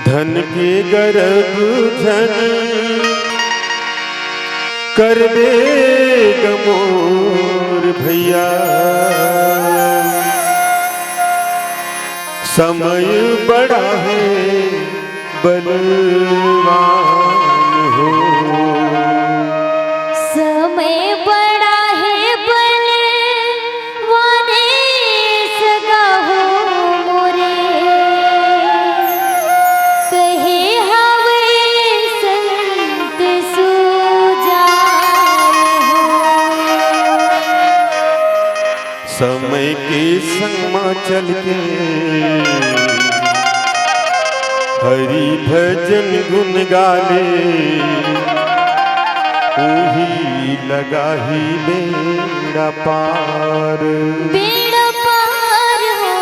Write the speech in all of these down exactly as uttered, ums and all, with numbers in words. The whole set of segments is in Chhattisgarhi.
धन के गरब झन करबे ग मोर भैया, समय बड़ा हे बलवान हो। समय बड़ा हे बलवान, सगा हो मोरे, कहे हवे संत सुजान हो। समय के संग म चल के हरि भजन गुन गा ले, उही लगाही बेड़ा पार। बेड़ा पार हो।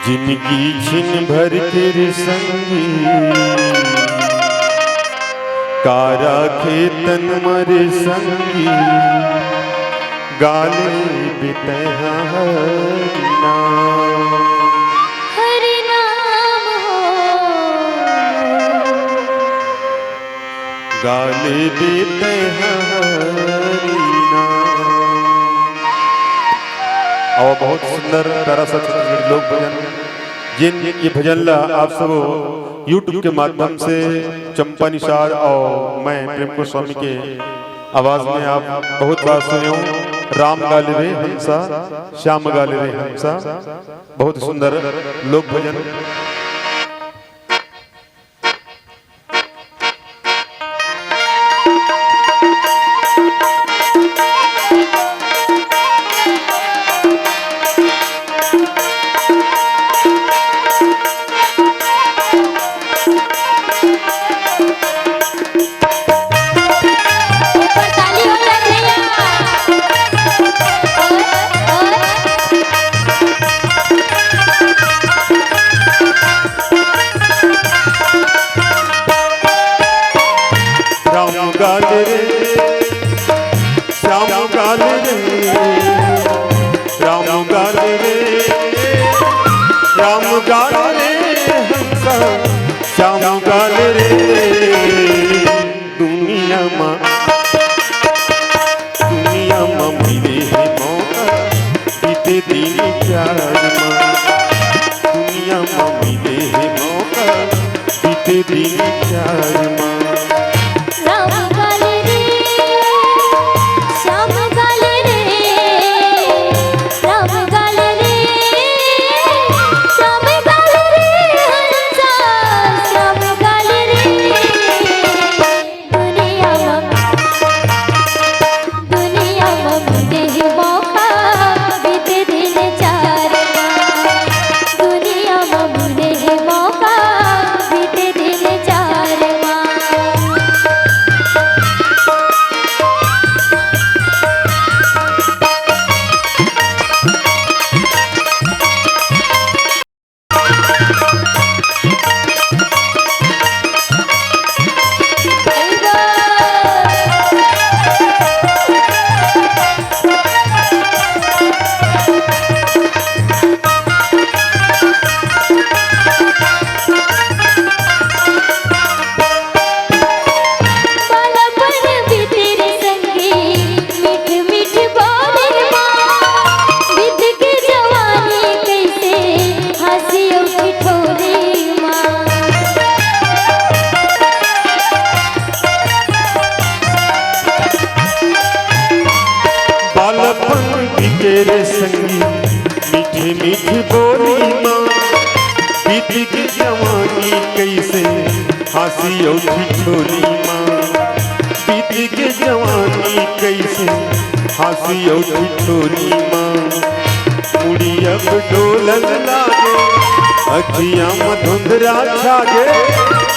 जिनगी छिन भर के रे संगी, का राखे तन म रे संगी, गा ले बे तैं ह हरि नाम। हरि नाम हो। गा ले बे तैं ह हरि नाम। अउ बहुत सुंदर प्यारा सा छत्तीसगढ़ी लोक भजन, जिन ये भजन ला आप सब YouTube के माध्यम से चंपा निषाद अउ मैं प्रेम गोस्वामी के आवाज में आप बहुत बार सुने हो। राम गा ले रे हंसा, श्याम गा ले रे हंसा, बहुत सुंदर लोक भजन। ऊपर ताली हो जाए भैया। ओए, ओए। राम गा ले रे, श्याम गा ले रे, राम गा ले रे, राम गा ले रे, हंसा श्याम गा ले रे। दुनिया मा, दुनिया मा मिले हे मौका, बीते दिन प्यार मा। दुनिया मा मिले हे मौका, बीते दिन प्यार मा। राम गा ले रे, श्याम गा ले रे, राम गा ले रे, श्याम गा ले रे, हंसा श्याम गा ले रे। दुनिया मा, दुनिया मा मिले हे मौका, बीते दिन चार मा। दुनिया मा मिले हे मौका, बीते दिन चार मा। बालपन बीते रे संगी, मीठ मीठ बोली मा, बीत के जवानी कइसे हंसी अउ ठिठोली मा। बालपन बीते रे संगी, मीठी मीठी बोली मा, बीत के जवानी कइसे हंसी अउ ठिठोली मा, बीत के जवानी कइसे हंसी अउ ठिठोली मा। मुड़ी अब डोलन लागे, अखियां म धुंधरा छागे।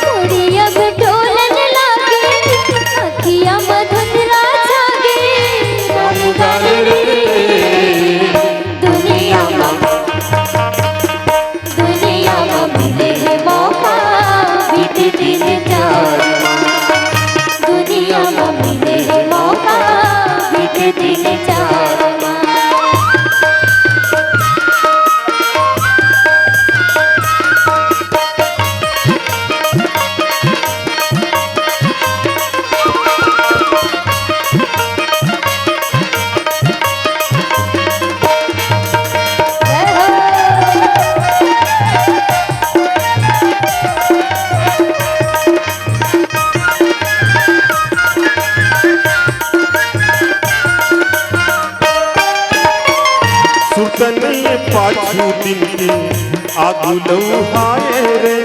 मुड़ी अब डोलन लागे, अखियां म धुंधरा छागे। राम गा ले रे, दुनिया मा, दुनिया मा मिले हे मौका, बीते दिन चार मा। दुनिया मा मिले हे मौका, बीते दिन चार मा। लौहाए रे,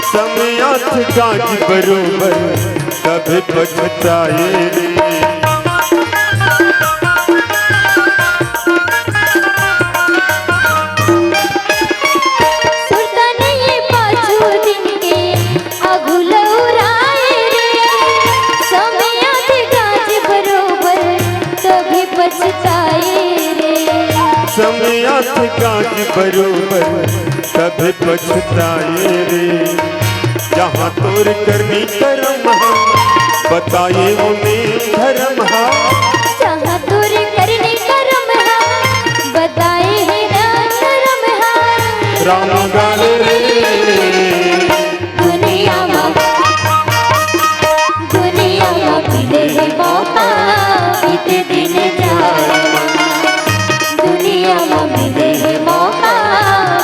समयात काज बरोबर, कभी पछताए रे। सुरता नहीं पाछू दिन के आगू लौराए रे, समयात काज बरोबर, कभी पछताए रे। समयात काज बरोबर, कभी पछताए रे। जहाँ तोर करनी करम हा, बताए वो नेम धरम हा। जहाँ तोर करनी करम हा, बताए हे ना धरम हा। राम गाल रे। दुनिया मा, दुनिया मा मिले हे मौका, बीते दिन चार मा। दुनिया मा मिले हे मौका,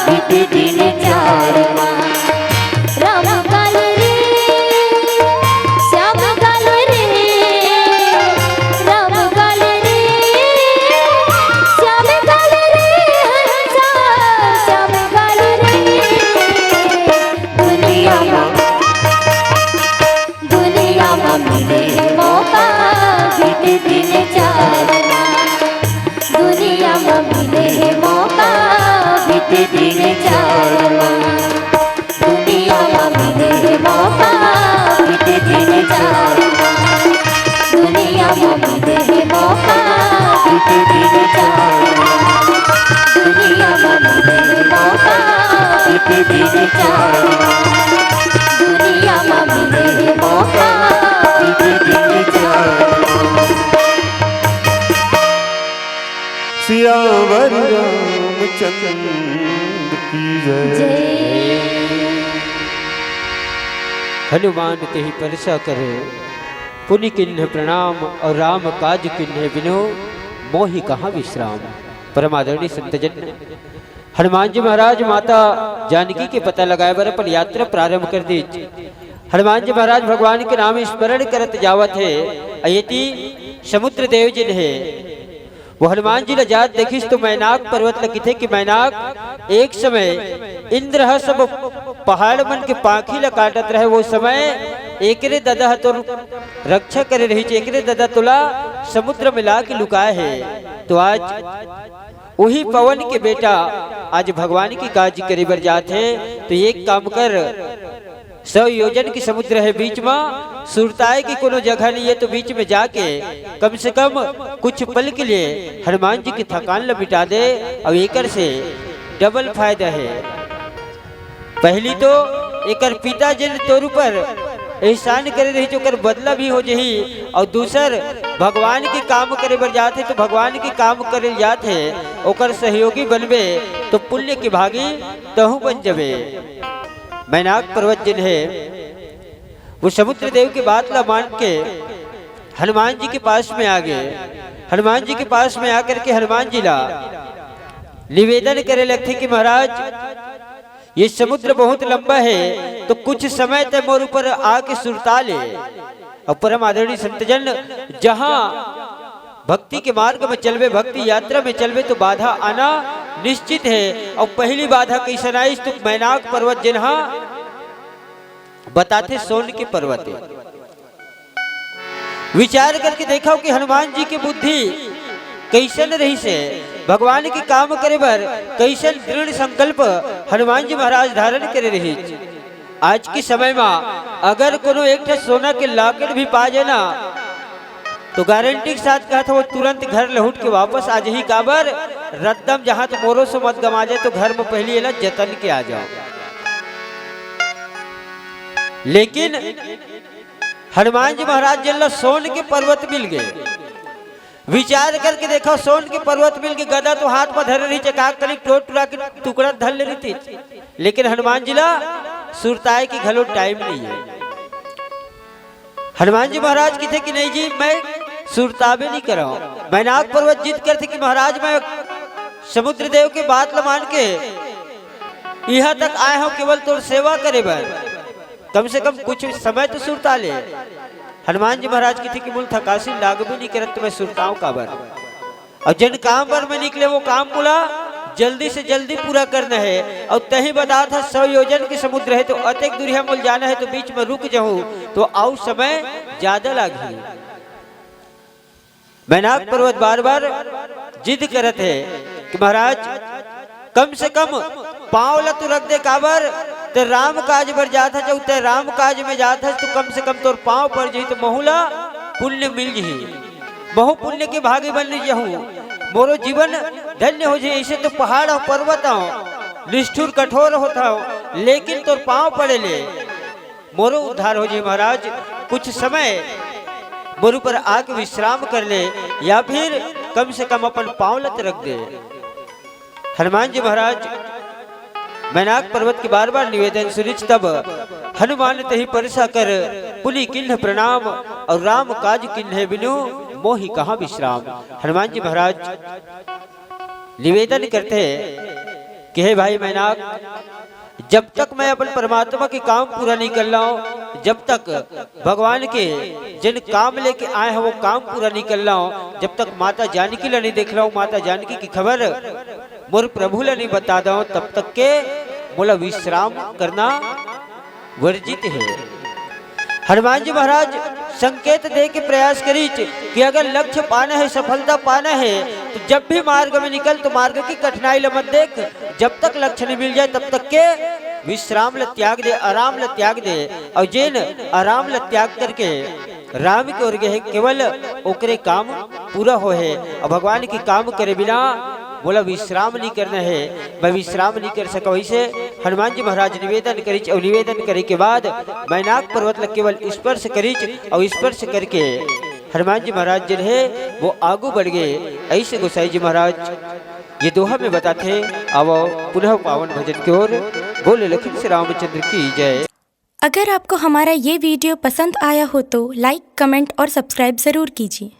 बीते दिन चार मा। राम गाल रे, श्याम गाल रे, राम गाल रे, श्याम गाल रे, हंसा, श्याम गाल रे। दुनिया मा, दुनिया मा मिले हे मौका, बीते दिन चार मा। दुनिया मा मिले हे मौका, बीते दिन चार मा। दुनिया मा मिले हे मौका, बीते दिन चार मा। दुनिया मा मिले हे मौका, बीते दिन चार मा। दुनिया मा मिले हे मौका, बीते दिन चार मा। दुनिया मा मिले हे मौका, बीते दिन चार मा। सियावर रामचंद्र की जय। जय। हनुमान तेहि परसा करो, पुनि किन्ह प्रणाम, और राम काज किन्ह बिनो, मोहि कहाँ विश्राम। परम आदरणीय संतजन, हनुमान जी महाराज माता जानकी के पता लगाए बर अपन यात्रा प्रारंभ कर दीज। हनुमान जी महाराज भगवान के नाम स्मरण करत जावत हे। अयति समुद्र देव जिन हे, वो हनुमान जी ला जात देखिस तो मैनाक पर्वत ला किथे कि मैनाक एक समय इंद्र ह सब पहाड़ मन के पांखी ला काटत रहे, वो समय एकरे ददा ह तो रक्षा करे रहिस, एकरे ददा तोला समुद्र में ला के लुकाए हे। तो आज उही पवन के बेटा आज भगवान के काज करे बर जात हे। तो एक काम कर, सौ योजन के समुद्र हे बीच मा, सुरताए के कोनो जगह नहीं हे, तो बीच में जाके कम से कम कुछ पल के लिए हनुमान जी की थकान ल मिटा दे, और एकर से डबल फायदा हे। पहली तो एकर पिता जिन तोर ऊपर एहसान करे रही, ओकर बदला भी हो जही, और दूसर भगवान के काम करे बर जात हे, तो भगवान के काम करे जात हे, ओकर सहयोगी बनबे, तो पुण्य के भागी तहूँ बन जबे। मैनाक पर्वत जिन हे, वो समुद्र देव के बात ला मान के हनुमान जी के पास में आ गए। हनुमान जी के पास में आकर के हनुमान जी ला निवेदन करे लगथे कि महाराज, ये समुद्र बहुत लंबा हे, तो कुछ समय तक मोर ऊपर आके सुरता ले। और परम आदरणीय संतजन, जहाँ भक्ति के मार्ग में चलबे, भक्ति यात्रा में चलबे, तो बाधा आना निश्चित हे। और पहली बाधा कइसन आइस, तो मैनाक पर्वत जिन हा बताथे सोन के पर्वत हे। विचार करके देखव कि हनुमान जी के बुद्धि कइसन रहिस हे, भगवान के काम करे बर कइसन दृढ़ संकल्प हनुमान जी महाराज धारण करे रहिस। आज के समय मा अगर कोनो एक ठे सोना के लॉकेट भी पा जाए ना, तो गारंटी के साथ कहत हव, वो तुरंत घर लहुट के वापस आ जाही। काबर? रद्दम जहां तो मोरो से मत गमा जाए, तो घर में पहली एला जतन के आ जाओ। लेकिन हनुमान जी महाराज जिन ला सोन के पर्वत मिल गए। विचार करके देखव, सोन के पर्वत मिल के गदा तो हाथ में धरे रहिस, चकाक तनिक टोट टुरा के टुकड़ा धर ले रहिस, लेकिन हनुमान जी ला सुरताए के घलो टाइम नहीं हे। हनुमान जी महाराज किथे कि नहीं जी, मैं सुरताबे नहीं करव। मैनाक पर्वत जिद करथे कि महाराज, मैं समुद्र देव के बात ल मान के इहां तक आए हव, केवल तोर सेवा करे बर, कम से कम कुछ समय तो सुरता ले। हनुमान जी महाराज किथे कि मोला थकासी लागबे नहीं करत, तो मैं सुरताव काबर? और जिन काम बर मैं निकले, वो काम मोला जल्दी से जल्दी पूरा करना हे। अउ तहीं बतात हस, सौ योजन के समुद्र हे, तो अतेक दूरिहा मोला जाना हे, तो बीच में रुक जहूं, तो अउ समय ज्यादा लागही। मैनाक पर्वत बार-बार जिद करत हे कि महाराज, कम से कम पांव ला तो रख दे, काबर ते राम काज बर जात हस, जब ते राम काज में जात हस, तो कम से कम तोर पांव पड़ जही, तो महू ला पुण्य मिल जही, महू पुण्य के भागी बन जहूं, मोरो जीवन धन्य हो जही। ऐसे तो पहाड़ अउ पर्वत अउ निष्ठुर कठोर होत हव, लेकिन तोर पांव पड़े ले मोरो उद्धार हो जही महाराज। कुछ समय मोर ऊपर आके विश्राम कर ले, या फिर कम से कम अपन पांव ला तो रख दे। हनुमान जी महाराज मैनाक पर्वत के बार-बार निवेदन सुनिच, तब हनुमान तहि परसा कर पुनि कीन्ह प्रणाम, अउ राम काज कीन्हे बिनु मोहि कहां विश्राम। हनुमान जी महाराज निवेदन करथे कि हे भाई मैनाक, जब तक मैं अपन परमात्मा के काम पूरा नहीं कर लाऊं, जब तक भगवान के जेन काम लेके आए हंव वो काम पूरा नहीं कर लाऊं, जब तक माता जानकी ला नहीं देख लाऊं, माता जानकी के खबर मोर प्रभु ला नहीं बता दंव, तब तक के मोला विश्राम करना वर्जित हे। हनुमान जी महाराज संकेत दे के प्रयास करिच कि अगर लक्ष्य पाना हे, सफलता पाना हे, तो जब भी मार्ग में निकल, तो मार्ग की कठिनाई ला मत देख। जब तक लक्ष्य नहीं मिल जाए, तब तक के विश्राम ला त्याग दे, आराम ला त्याग दे। अउ जेन आराम ला त्याग करके राम के ओर गे हे, केवल ओकरे काम पूरा होहे। अउ भगवान के काम करे बिना मोला विश्राम नहीं करना हे, मैं विश्राम नहीं कर सकंव। ऐसे हनुमान जी महाराज निवेदन करिच, अउ निवेदन करे के बाद मैनाक पर्वत ला केवल स्पर्श करिच, अउ स्पर्श करके हनुमान जी महाराज जेन हे वो आगू बढ़ गे। ऐसे गोसाई जी महाराज ये दोहा में बताथे। आवो पुनः पावन भजन की ओर, बोले लखन श्री रामचंद्र की जय। अगर आपको हमारा ये वीडियो पसंद आया हो तो लाइक, कमेंट और सब्सक्राइब ज़रूर कीजिए।